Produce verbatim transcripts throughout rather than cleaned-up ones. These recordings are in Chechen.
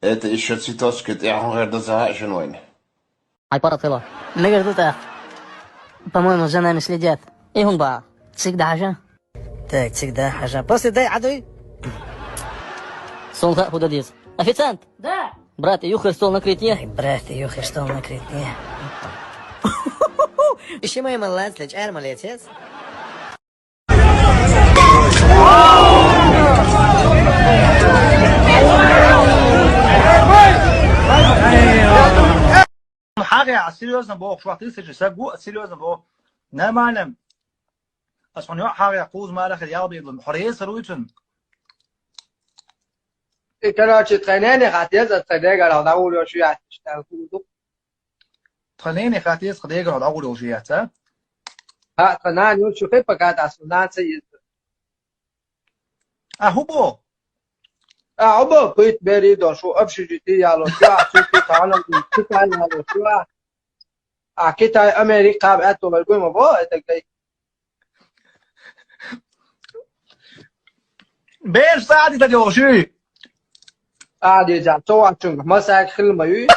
Это ещё цветочки, это я вам говорю, да, за женой. Хьай пара тела. Мегар ду тӀаккха? По-моему, за нами следят. И хӀун баха? Цига дахьажа? Так, цига дахьажа. После дай Ӏадуй. Сон хаьа хӀу дан деза. Официант! Да! Брат, юххера стол накрыть е? Ай, брат, юххера стол накрыть е? Иши май ма ланцле, чӀар ма лецец. Хьагъ я, серьёзно боху, шух тысяча сагу, серьёзно боху. Нормально. Ас хьуна йоӀ хьагӀ я, кхуза мара хир ял бедлун. Хьо реза руй цун. И, короче, тхайнене хатез, а тхайнегара дӀагӀур йо шу яц, иштта хӀу ду. Тхайнене хатез, тхайнегара дӀагӀур йо шу яц, а? А, тхайнан ю шу хи пока да, су нан ца еза. А, хӀу бо? А, хӀу бо, пит бери до, шу общежитие яло, шу, а, шу, шу, тхайнан, шу, тхайнан яло, шу, а. А Китай, Америка, кхаба аьтту вай гуй ма бо, это гай. Бераш сади та дёши. А, де, за, цо вачунг, масак хил ма юй.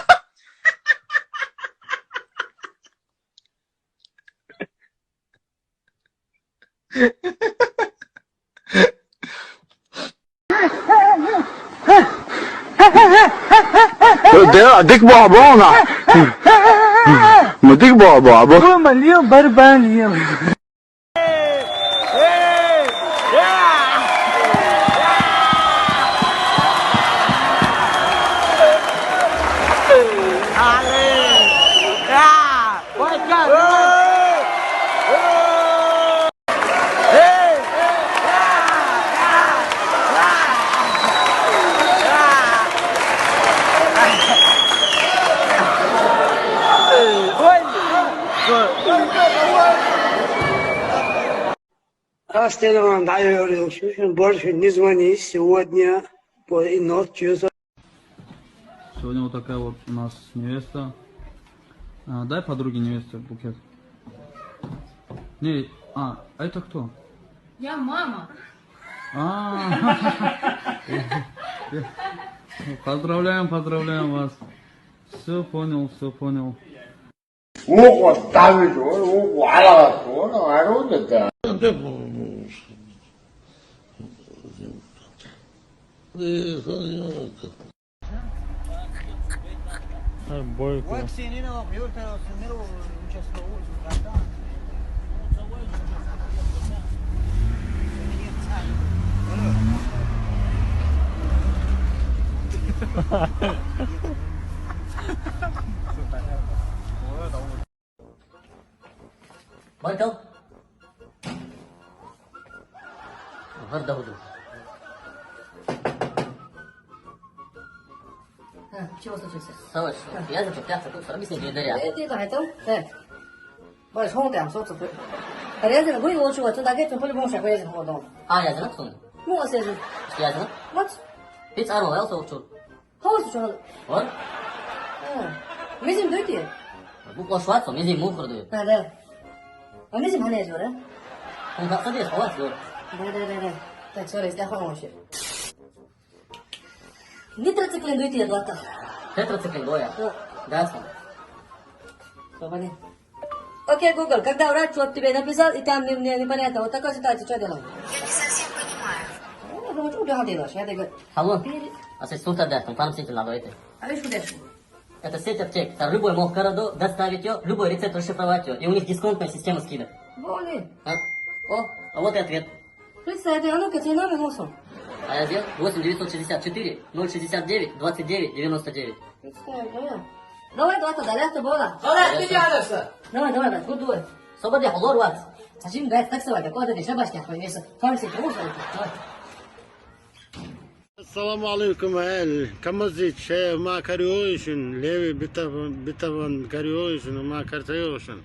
Де, дик баба она. Ма дик баба, бо. Бу малил барбалил. Ас телефон даю, больше не звони сегодня по и ночью. Сегодня вот такая вот у нас невеста. А, дай подруге невесты букет. Не, а, а это кто? Я мама. А. Поздравляем, поздравляем вас. Все понял, все понял. Укъо давид, укъо гьалагъат, укъо гьаруда да. Бойко. Баркал. Гьар дагьуду. А, чего случился? Слава, я же тут, я тут, объясни, не даря. Это, это, это, так. Бай, шо там, собственно. Резин, вы его чего, туда где-то по-любому шаг резин ходом. А, я знаю, кто он. Ну, а сежу. Я знаю. Вот. Пиц ару, я слышал. Хавс чугьал. Ван? А. Мезим дойти? Бу кошват со, мезим мухр дой. Да, да. А мезим хане жора? Он да садись, хавас дой. Да, да, да, да. Так, sorry, я хаван вообще. Нитроциклин дойти, я двата. Тетрациклин доя. Да. Да, сон. Свободен. Окей, Google, когда врач вот тебе написал, и там не, не, непонятно, вот такая ситуация, что делать? Я не совсем понимаю. О, ну, что делать? Я так говорю, алло. Пере- А сестра, да, там фармсити надо это. А видишь, куда я шла? Это сеть аптек. Там любой мог городу доставить ее, любой рецепт расшифровать ее. И у них дисконтная система скидок. Боли. А? О, а вот и ответ. Представь, а ну-ка, тебе номер носом. А я сделал восемь девятьсот шестьдесят четыре ноль шестьдесят девять двадцать девять девяносто девять. Представь, да. Давай, давай, тогда, лягте, Бола. Давай, ты рядом. Давай, давай, давай, куда? Собаде холор ват. Сажим, дай, так сова, какой-то дешевле башня, если фармсити, давай. Ассаламу алейкум, эл. Камазит, ше, ма кариошин, леви, битаван, битаван кариошин, ма картайошин.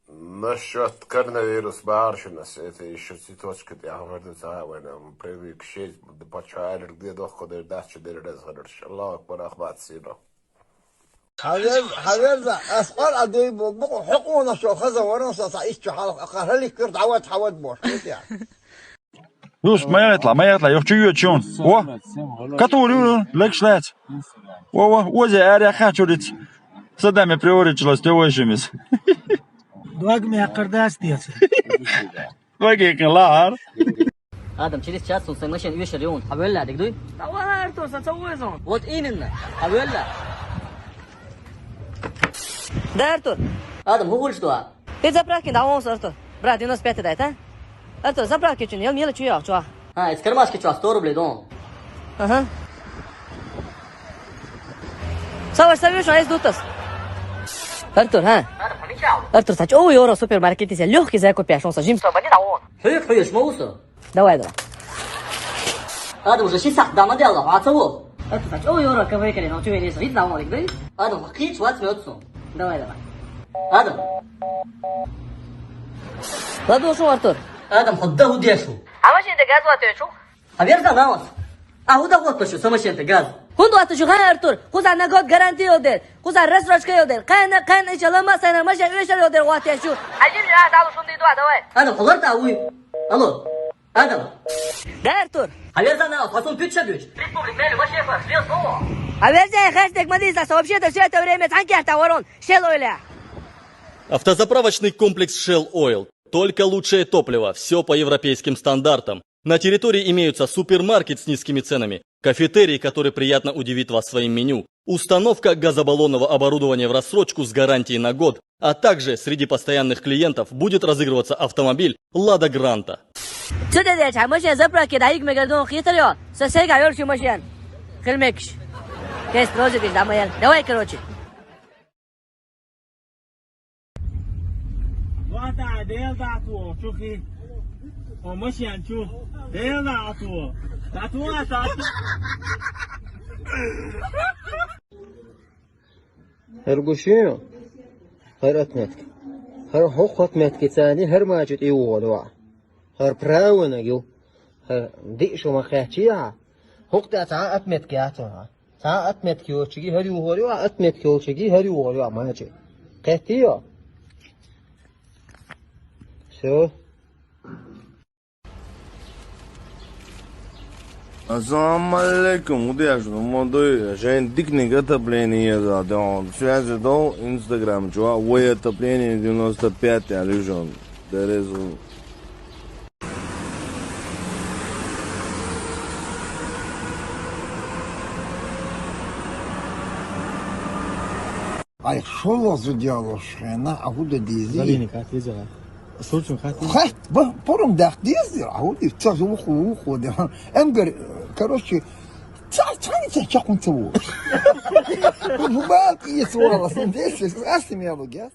Насчёт коронавирус бахьаршинас, это ещё цветочки, я говорю, за война, привык шесть, да почему аллергия дохко дер, дача дер, раз говоришь. Аллаху акбар, ахмат сино. Хьавер-, хьаверза, аскъар адуй бу, бу хӀукъуна шо хаза варан са, са иччо хьал-, хьалик кур дӀават хьавад бош, ит я. Юс, ма яхьийтла, ма яхьийтла, юха чу йоьдуш юн. Во, катур ю, легаш лаьца. Во, во, озе аре хачуриц. Садаме приоричилас те вайшимис. Дог меккхар дац теца. Ваги кин лахар. Адам, через час он свою машину вешал, и он. А валла, дик дуй? Давай, Артур, со ца везон. Вот именно. А валла. Да, Артур. Адам, хӀу гулш дуа? Ты заправки да он, Артур. Брат, девяносто пять дай, а? Артур, заправки чун, я мила чуя, чуа. А, из кармашки чуа, сто рублей дон. Ага. Саваш, саваш, а из дутас. Артур, а? Артур, сач, о, евро супермаркет, если лёгкий закупаешь, он сажим. Хьуьйху, хьуьйху, ма усу. Давай, давай. Адам, уже ши сахьат дама делла, а ца ву? Артур, сач, о, евро кафе кале, но чё, не сажит, давай, да? Адам, хьакхийча вац меоцу. Давай, давай. Адам. Ладно, шо, Артур. Адам, хьо да хӀу дешу? А машин тӀа газ ватош ю? А верза наус. А хӀу да хӀотташ ю са машин тӀа газ? ХӀунда ваташ ю, хӀа, Артур? Кхуза на год гарантия йолаш дела. Кхуза рассрочка йолаш дела. Кхайна, кхайна ича лама сайна машин оьшар йолаш дела ваташ ю. Хьажим, я, дала шунда идва, давай. Адам, хьо ларта уй. Алло. Адам. Да, Артур. А верза наус, хьо сун пичча дуьч. Республик мели машин фар, свет слово. А верза хаш дек мадиса, вообще-то всё это время цхьан кертта ворон. Shell Oil. Автозаправочный комплекс Shell Oil. Только лучшее топливо, все по европейским стандартам. На территории имеются супермаркет с низкими ценами, кафетерий, который приятно удивит вас своим меню, установка газобаллонного оборудования в рассрочку с гарантией на год, а также среди постоянных клиентов будет разыгрываться автомобиль Лада Гранта. Цу де деча машин заправки да ик мегардон хитар ю, со сайга йолчу машин. Хилмекш. Кест розыгрыш да, моя. Давай, короче. Вата, дел да ту, чухи. О, машин чу. Дел да ту. Тату, тату. ХӀара гуш ю? ХӀара отметка. ХӀара хӀокху отметкица хӀара мачу тӀе йогӀур ю. ХӀара правило ю. ХӀара диъ шу ма кхаьччи хьа. ХӀокху тӀе цхьа отметка яц хьуна. Цхьа отметка йоцчуьнга хӀара йогӀур ю, отметка йолчуьнга хӀара йогӀур ю мачу. Кхетти ю? Всё. Ассаламу алейкум, удеш, ну, молодой, жен дикник отопление за, да, он, связи дал, Инстаграм, чувак, вай отопление девяносто пять, я лежу, дерезу. Ай, шолозу дялош хена, а худа дизи. Залини кат дизи. Сурчун кат дизи. Хат, ба, порум дах дизи, а худи, цаз уху, уху, да. Эмгар, короче, ца, ца, ца, чакун цаву. Бубал, и свала, сон десес, асимелу, гес.